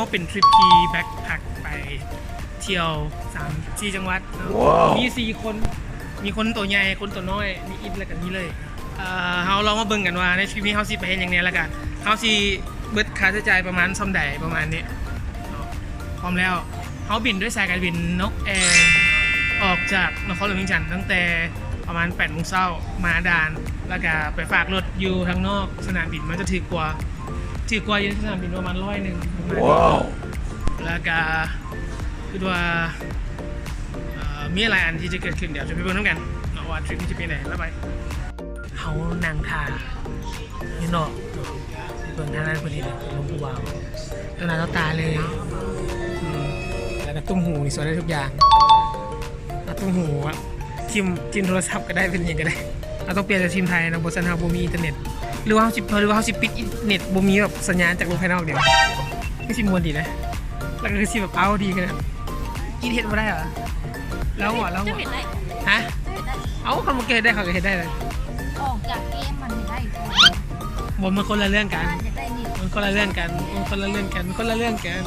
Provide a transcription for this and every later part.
ເປັນທຣິບທີ່ແບັກແພັກໄປທ່ຽວສາມສີ່ຈັງຫວັດເນາະ. ມີສີ່ຄົນ ມີຄົນໂຕໃຫຍ່ ຄົນໂຕນ້ອຍ ມີອິດ ແລ້ວກໍມີເລີຍ. ເອີ ເຮົາລອງມາເບິ່ງກັນວ່າໃນທຣິບນີ້ເຮົາຊິໄປເຮັດຫຍັງແດ່ ແລ້ວກະເຮົາຊິເບິດຄ່າໃຊ້ຈ່າຍປະມານສ່ຳໃດ ປະມານນີ້ເນາະ. ພ້ອມແລ້ວ ເຮົາບິນດ້ວຍສາຍການບິນນົກແອ ອອກຈາກນະຄອນຫຼວງວຽງຈັນຕັ້ງແຕ່ປະມານແປດໂມງເຊົ້າ ມາດ່ານ ແລ້ວກະໄປຝາກລົດຢູ່ທາງນອກສະໜາມບິນ. ມັນຈະຖືກກວ່າ ຖືກກວ່າຢູ່ໃນສະໜາມບິນປະມານຮ້ອຍໜຶ່ງ. ວ້າວ ແລ້ວກະ ຄິດວ່າ ເອີ ມີຫຼາຍອັນທີ່ຈະເກີດຂຶ້ນ. ດຽວຈະໄປເບິ່ງນຳກັນເນາະວ່າທຣິບນີ້ຈະເປັນໃດ. ບາຍບາຍ. ເຮົານັ່ງຖ້າຢູ່ນອກເນາະ ເບິ່ງທາງນັ້ນເພິ່ນເຮັດເປັນລົມຜູ້ບ່າວຕໍ່ໜ້າຕໍ່ຕາເລີຍ. ອືມ ແລ້ວກໍຕຸ້ມຫູນີ້ຊ່ວຍໄດ້ທຸກຢ່າງ. ເອົາຕຸ້ມຫູ ຖິ້ມ ຖິ້ມໂທລະສັບກໍໄດ້ ເປັນຫຍັງກໍໄດ້. ເຮົາຕ້ອງປ່ຽນເປັນຊິມໄທເນາະ ບໍ່ຊັ້ນເຮົາບໍ່ມີອິນເຕີເນັດ. ຫຼືວ່າເຮົາຊິ ຫຼືວ່າເຮົາຊິປິດອິນເນັດ ບໍ່ມີແບບສັນຍານຈາກໂລກພາຍນອກເດ? ຄືຊິມ່ວນດີນະ ແລ້ວກໍຄືຊິແບບເອົາດີຂະໜາດ. ກິນເຮັດບໍ່ໄດ້ຫວາ? ລາວຫົວ ລາວຫົວ. ເຈົ້າເຮັດໄດ້? ຮະ? ເຈົ້າເຮັດໄດ້? ເອົ້າ ຄັນບໍ່ເຮັດໄດ້ ເຂົາກໍເຮັດໄດ້ນະ. ອອກຈາກເກມມັນເຮັດໄດ້. ບໍ່ ມັນຄົນລະເລື່ອງກັນ. ມັນຄົນລະເລື່ອງກັນ ມັນຄົນລະເລື່ອງກັນ ຄົນລະເລື່ອງກັນ.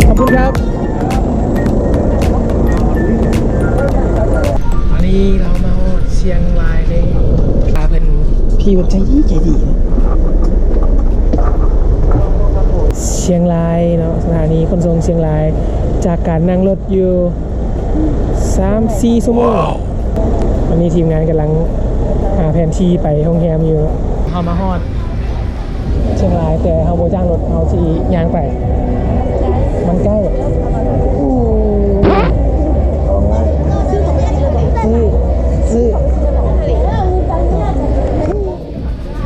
ຂອບຄຸນຄັບ. ຕອນນີ້ເຮົາມາຮອດຊຽງລາຍແລ້ວ. ພາເພິ່ນ ພີ່ເພິ່ນໃຈດີ ໃຈດີ. ຊຽງລາຍເນາະ ສະຖານີຂົນສົ່ງຊຽງລາຍ ຈາກການນັ່ງລົດຢູ່ສາມສີ່ຊົ່ວໂມງ. ຕອນນີ້ທີມງານກຳລັງຫາແຜນທີ່ໄປໂຮງແຮມຢູ່. ເຮົາມາຮອດ ຊຽງລາຍ ແຕ່ເຮົາບໍ່ຈ້າງລົດ ເຮົາຊິຍ່າງໄປ. ມັນໃກ້. ຊື້ ຊື້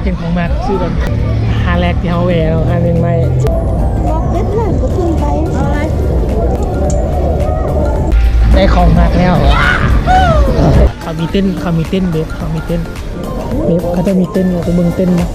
ເຫັນຂອງມັກ ຊື້ກ່ອນ. ຮ້ານແລກທີ່ເຮົາແວ່ເນາະ ຮ້ານແມ່ນໄມ້. ບອກເດັດເລີຍ ບໍ່ຂຶ້ນໄປ. ໄດ້ຂອງມັກແລ້ວ. ເຂົາມີເຕັ້ນ ເຂົາມີເຕັ້ນເບບ ເຂົາມີເຕັ້ນ. ເບບ ເຂົາເຈົ້າມີເຕັ້ນ ເຮົາໄປເບິ່ງເຕັ້ນເນາະ.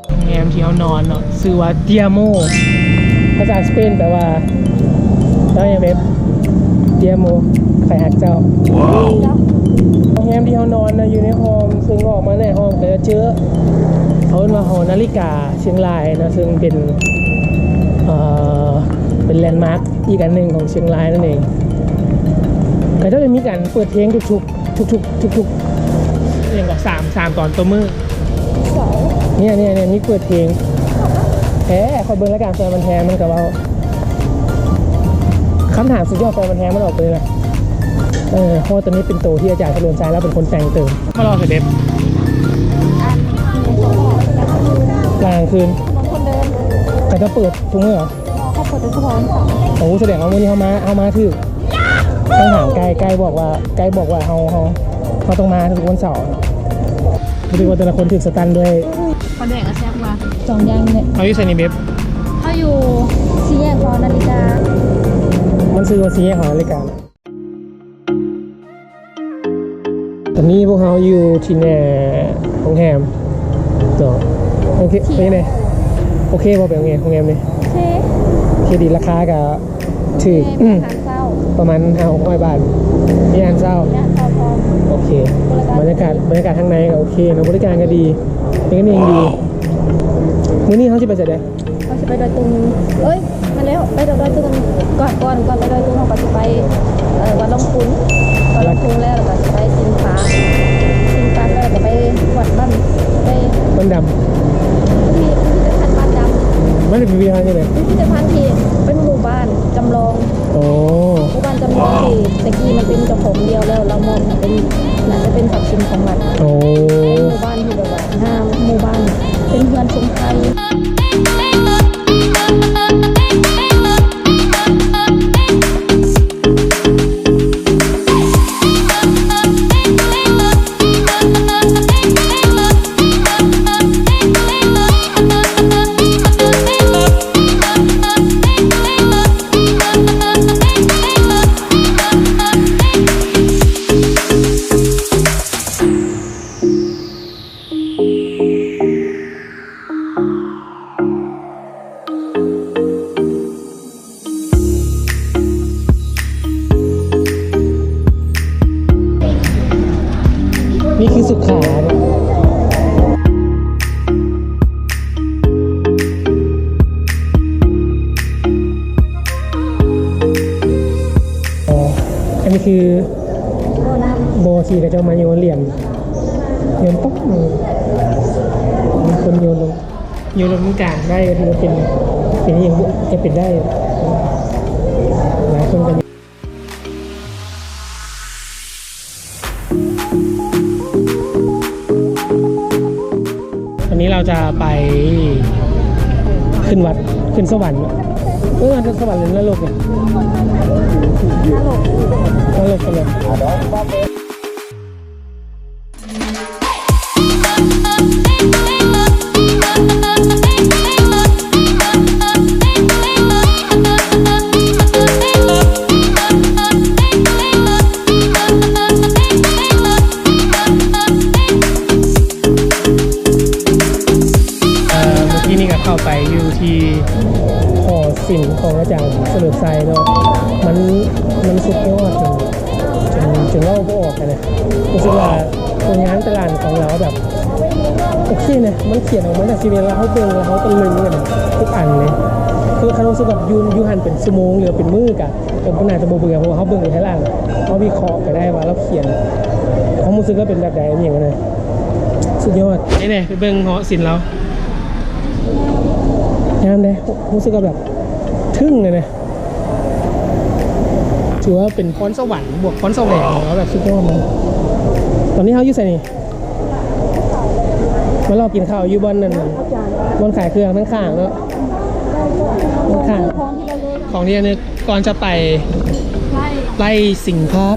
ໂຮງແຮມທີ່ເຮົານອນເນາະ ຊື່ວ່າ Te amo ພາສາສະເປນແປວ່າ ເຈົ້າຫຍັງເບບ? Te amo ຂ້ອຍຮັກເຈົ້າ. ໂຮງແຮມທີ່ເຮົານອນນະ ຢູ່ໃນຫ້ອງ ເຊິ່ງອອກມາໃນຫ້ອງກໍຈະເຈີ ເຂົາເອີ້ນວ່າຫໍນາລິກາຊຽງລາຍເນາະ ເຊິ່ງເປັນ ເອີ ເປັນແລນມາກອີກອັນໜຶ່ງຂອງຊຽງລາຍນັ້ນເອງ. ເຂົາເຈົ້າຈະມີການເປີດເພງທຸກໆ ທຸກໆ ທຸກໆ ຫຍັງກໍ ສາມ ສາມຕອນຕໍ່ມື້. ເນຍ ເນຍ ເນຍ ມີເປີດເພງແທ້. ຂ້ອຍເບິ່ງລາຍການແຟນພັນແທ້ ມັນກໍເວົ້າ ຄຳຖາມສຸດຍອດແຟນພັນແທ້ ມັນອອກໄປເລີຍນະ. ເອີ ເພາະວ່າຕົວນີ້ເປັນໂຕທີ່ອາຈານສະເຫຼີມໄຊລາວເປັນຄົນແຕ່ງເຕີມ. ມາລອງເດບ ກາງຄືນ ເຂົາຈະເປີດທຸກມື້ເຫາ? ເຂົາເປີດແຕ່ສະເພາະວັນເສົາ. ໂອ້ ສະແດງວ່າມື້ນີ້ເຮົາມາ ເຮົາມາຖືກ. ຕ້ອງຖາມໄກ ໄກບອກວ່າ ໄກບອກວ່າເຮົາ ເຮົາ ເຮົາຕ້ອງມາທຸກວັນເສົາ. ຮູ້ສຶກວ່າແຕ່ລະຄົນຖືກສະຕັນດ້ວຍ. ປາແດກກໍແຊບວ່າ ສອງຢ່າງນີ້ແຫຼະ. ເຮົາຢູ່ໃສນີ້ເບບ? ເຮົາຢູ່ສີ່ແຍກຫໍນາລິກາ. ມັນຊື່ວ່າສີ່ແຍກຫໍນາລິກາ. ຕອນນີ້ພວກເຮົາຢູ່ທີ່ໜ້າໂຮງແຮມເນາະ. ໂອເຄ ເປັນຈັ່ງໃດ? ໂອເຄບໍ່ ໄປໂຮງແຮມ ໂຮງແຮມນີ້? ໂອເຄ ໂອເຄດີ. ລາຄາກະຖືກ ແມ່ນ ອືມ ອາຫານເຊົ້າ ປະມານຫ້າຫົກຮ້ອຍບາດ ມີອາຫານເຊົ້າ ມີອາຫານເຊົ້າພ້ອມ. ໂອເຄ ບໍລິການ ບັນຍາກາດ ດີ ບັນຍາກາດທາງໃນກໍໂອເຄເນາະ ບໍລິການກໍດີ ເປັນກັນເອງດີ. ມື້ນີ້ເຮົາຊິໄປໃສແດ່? ເຮົາຊິໄປດອຍຕຸງ ເອີຍ ມາແລ້ວ ໄປດອຍຕຸງ ກ່ອນ ກ່ອນ ກ່ອນໄປດອຍຕຸງ ເຮົາກໍຊິໄປ ເອີ ວັດຫຼວງຄຸນ ວັດຫຼວງຄຸນແລ້ວ ແລ້ວກໍຊິໄປສິງປາ ສິງປາແລ້ວກໍໄປວັດບ້ານ ໄປບ້ານດຳ ພິພິທະພັນບ້ານດຳ. ມັນເປັນພິພິທະພັນຈັ່ງໃດ? ພິພິທະພັນທີ່ເປັນໝູ່ບ້ານຈຳລອງ. ໂອ້ ໝູ່ບ້ານຈຳລອງທີ່ ເປັນ ໜ້າຈະເປັນຊັບສິນຂອງລັດ. ໂອ້ ເປັນໝູ່ບ້ານທີ່ແບບວ່າງາມ, ໝູ່ບ້ານເປັນເຮືອນຊົງໄທ. ນີ້ຄືສຸຂາເນາະ. ອໍ ອັນນີ້ຄືບໍ່ທີ່ເຂົາເຈົ້າມາໂຍນຫຼຽນ ໂຍນປຶບ ມີຄົນໂຍນລົງ. ໂຍນລົງກາງໄດ້ ຖືວ່າເປັນ ເປັນອີ່ຫຍັງກໍເປັນໄດ້ ຫຼາຍຄົນກໍ. ອັນນີ້ເຮົາຈະໄປຂຶ້ນວັດ ຂຶ້ນສະຫວັນ ເອີ ສະຫວັນ ຫຼື ນະລົກນີ້ ນະລົກ ນະລົກ. ເມື່ອກີ້ນີ້ກໍເຂົ້າໄປຢູ່ທີ່ຫໍສິນຂອງອາຈານສະເຫຼີມໄຊເນາະ ມັນ ມັນສຸດຍອດ ຈົນ ຈົນ ຈົນເວົ້າບໍ່ອອກຫັ້ນນະ. ຮູ້ສຶກວ່າຜົນງານແຕ່ລະອັນຂອງລາວແບບໂອເຄນະ ມັນຂຽນອອກມາໃນຊີວິດ ແລ້ວເຮົາເບິ່ງ ແລ້ວເຮົາກໍລຶ້ງກັນທຸກອັນເລີຍ. ຄືຄັນຮູ້ສຶກແບບຢູ່ ຢູ່ຫັ້ນເປັນຊົ່ວໂມງ ຫຼືວ່າເປັນມື້ກະ ກໍບໍ່ ໜ້າຈະບໍ່ເບື່ອ ເພາະວ່າເຮົາເບິ່ງຢູ່ໄທລາວ ເຮົາວິເຄາະກໍໄດ້ວ່າລາວຂຽນ ຄວາມຮູ້ສຶກລາວເປັນແບບໃດ ອີ່ຫຍັງຫັ້ນນະ ສຸດຍອດ. ນີ້ເດ້ ໄປເບິ່ງຫໍສິນລາວ ງາມເດ້ ຮູ້ສຶກວ່າແບບ ທຶ່ງເລີຍນະ ຖືວ່າເປັນພອນສະຫວັນບວກພອນສະແຫວງ ແບບສຸດຍອດເລີຍ. ຕອນນີ້ເຮົາຢູ່ໃສນີ້? ມາລອກິນເຂົ້າຢູ່ບ່ອນນັ້ນ ບ່ອນຂາຍເຄື່ອງທາງຂ້າງເນາະ ທາງຂ້າງ. ຂອງທີ່ລະລຶກ ກ່ອນຈະໄປໄລ່ສິງພາກ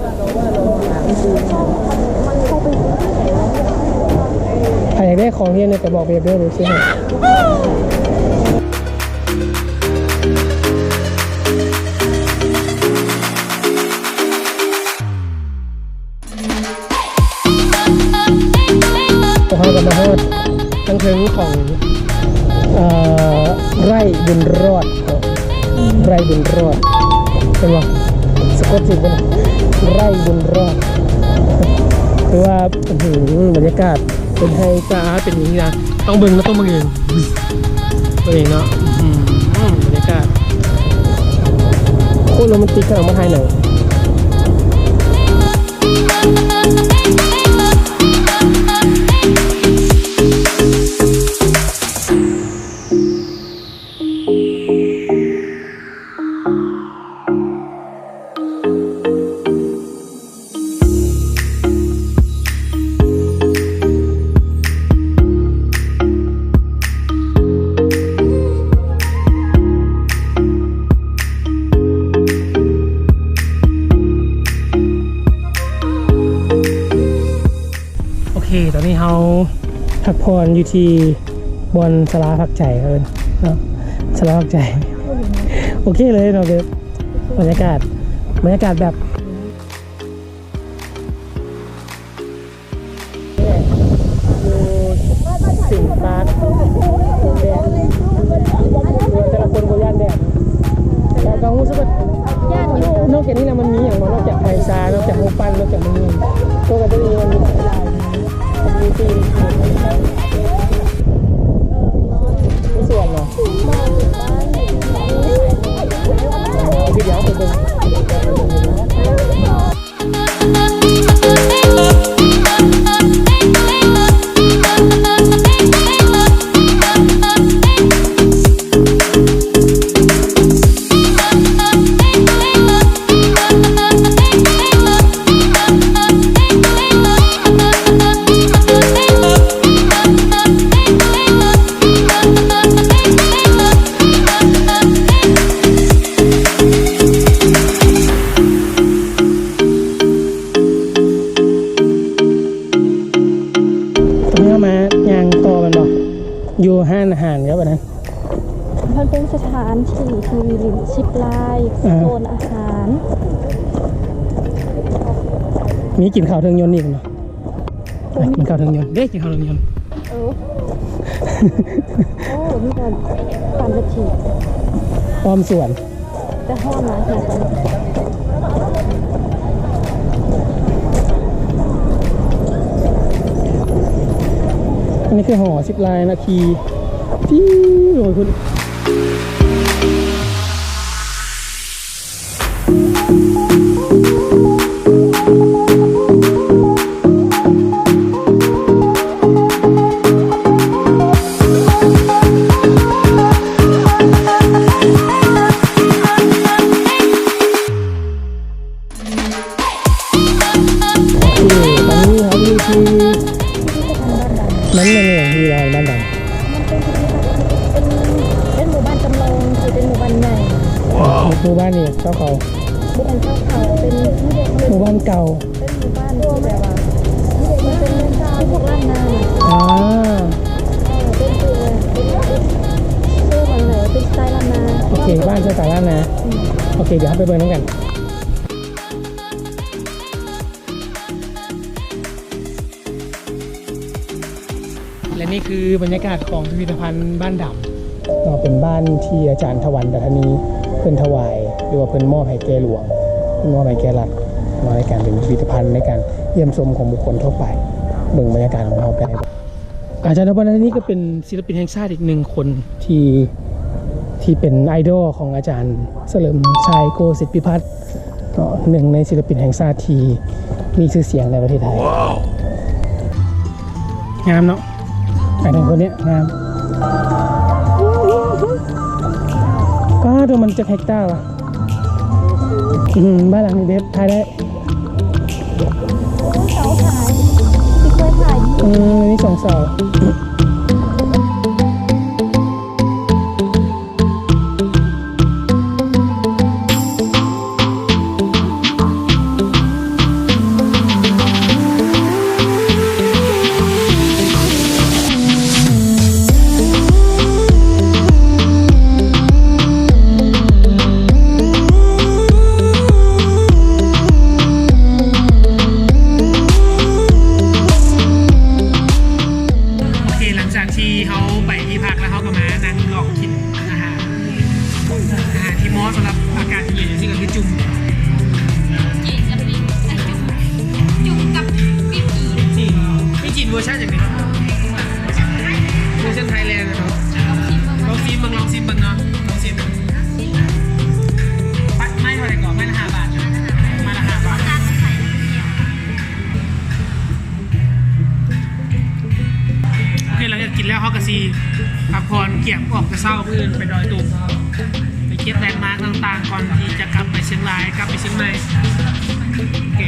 ໃຜຢາກໄດ້ຂອງທີ່ລະນຶກກໍບອກເບບເດີ ເບບຊື້ໃຫ້. ພວກເຮົາກໍມາຮອດທາງເທິງຂອງ ເອີ ໄຮ່ບຸນລອດເນາະ ໄຮ່ບຸນລອດ ເຫັນບໍ່? ສະກົດຊື່ເພິ່ນ ໄຮ່ບຸນລອດ ຄືວ່າ ອື້ຫື ບັນຍາກາດເປັນໄຮ່ປ່າ ເປັນຫຍັງນີ້ນະ ຕ້ອງເບິ່ງເນາະ ຕ້ອງເບິ່ງເອງ ເບິ່ງເອງເນາະ. ອື້ຫື ບັນຍາກາດໂຄດໂຣແມນຕິກ ຂະໜາດມາຖ່າຍໜັງ. ໂອເຄ ຕອນນີ້ເຮົາພັກຜ່ອນຢູ່ທີ່ບ່ອນສາລາພັກໃຈ ເອີ້ນເນາະ ສາລາພັກໃຈ. ໂອເຄເລີຍເນາະ ແບບ ບັນຍາກາດ ບັນຍາກາດແບບ ຢູ່ສິງປາກ ແດດ ແຕ່ລະຄົນບໍ່ຢ້ານແດດ ແຕ່ກໍຮູ້ສຶກວ່າ ນອກຈາກນີ້ແລ້ວມັນມີຫຍັງບໍ່? ນອກຈາກໄຟຊາ ນອກຈາກຮູບປັ້ນ ນອກຈາກມັນມີ ໂຕກະຕົວນີ້ມັນມີຫຼາຍ ມີຕີນ ມີສວນເນາະ. ໂອ ຢູ່ຮ້ານອາຫານກັບອັນນັ້ນ ມັນເປັນສະຖານທີ່ທີ່ມີຊິບລາຍ ອ່າ ໂຊນອາຫານ. ມີກິນເຂົ້າເທິງຍົນອີກເນາະ. ກິນເຂົ້າເທິງຍົນເດ້ ກິນເຂົ້າເທິງຍົນ. ເອີ ໂອ້ ມີບ່ອນປັ່ນລະທີ ອ້ອມສວນ ແຕ່ຮ້ອນຫຼາຍແຮງ. ອັນນີ້ຄືຫໍສິບລາຍນາທີ ທີ່ລົງໄປພຸ້ນ. ໂອເຄ ຕອນນີ້ເຮົາຢູ່ທີ່ ນັ້ນແມ່ນຫຍັງ ທີ່ວ່າບ້ານດຳ? ມັນເປັນ ເປັນ ເປັນໝູ່ບ້ານຈຳລອງທີ່ເປັນໝູ່ບ້ານໃຫຍ່. ໝູ່ບ້ານນີ້ຊາວເຜົ່າ ບໍ່ແມ່ນຊາວເຜົ່າ ເປັນ ເປັນໝູ່ບ້ານເກົ່າ ເປັນໝູ່ບ້ານທີ່ແບບວ່າ ມັນເປັນ ເປັນພວກລ້ານນາ. ອ່າ ເອີ ເປັນ ເປັນ ເປັນ ເປັນ ເປັນສະໄຕລ໌ລ້ານນາ. ໂອເຄ ບ້ານສະໄຕລ໌ລ້ານນາ. ອືມ ໂອເຄ ດຽວເຮົາໄປເບິ່ງນຳກັນ. ແລະ ນີ້ຄືບັນຍາກາດຂອງພິພິທະພັນບ້ານດຳເນາະ, ເປັນບ້ານທີ່ອາຈານຖະວັນ ດາທານີ ເພິ່ນຖວາຍ ຫຼືວ່າເພິ່ນມອບໃຫ້ແກ່ຫຼວງ ເພິ່ນມອບໃຫ້ແກ່ລັດເນາະ ໃນການເປັນພິພິທະພັນ ໃນການຢ້ຽມຊົມຂອງບຸກຄົນທົ່ວໄປ. ເບິ່ງບັນຍາກາດຂອງເຮົາໄດ້. ອາຈານຖະວັນ ດາທານີ ກໍເປັນ ສິລະປິນແຫ່ງຊາດອີກໜຶ່ງຄົນທີ່ ທີ່ເປັນໄອດອລຂອງອາຈານສະເຫຼີມໄຊ ໂກສິດພິພັດເນາະ, ໜຶ່ງໃນສິລະປິນແຫ່ງຊາດທີ່ມີຊື່ສຽງໃນປະເທດໄທ. ງາມເນາະ ອາຈານຄົນນີ້ງາມ. ປ້າດ ໂຕມັນຈັກເຮັກຕາວະ? ອືມ ບ້ານຫຼັງນີ້ເດັດ ຖ່າຍໄດ້. ເສົາຫາຍ ທີ່ເຄີຍຖ່າຍ ເອີ ມີສອງເສົາ. ໂອເຄ ຫຼັງຈາກທີ່ເຮົາໄປທີ່ພັກແລ້ວ ເຮົາກໍມານັ່ງລອງກິນອາຫານ ອາຫານທີ່ເໝາະສຳລັບອາກາດທີ່ເຢັນຈັ່ງຊີ້ ກໍຄືຈຸ່ມ ຈຸ່ມກັບປີ້ງ ປີ້ງຈີນ ປີ້ງຈີນເວີຊັນຫຍັງນີ້? ເວີຊັນໄທແລນເນາະ. ລອງຊີມເບິ່ງ ລອງຊີມເບິ່ງເນາະ ລອງຊີມເບິ່ງ. ໄມ້ເທົ່າໃດເກາະ? ໄມ້ລະຫ້າບາດ ໄມ້ລະຫ້າບາດ. ໂອເຄ ຫຼັງຈາກກິນແລ້ວ ເຮົາກໍຊິພັກຜ່ອນ ກຽມອອກແຕ່ເຊົ້າ ມື້ອື່ນໄປດອຍຕຸງ ໄປເກັບແລນມາກຕ່າງໆ ກ່ອນທີ່ຈະກັບໄປຊຽງລາຍ ກັບໄປຊຽງໃໝ່. ໂອເຄ.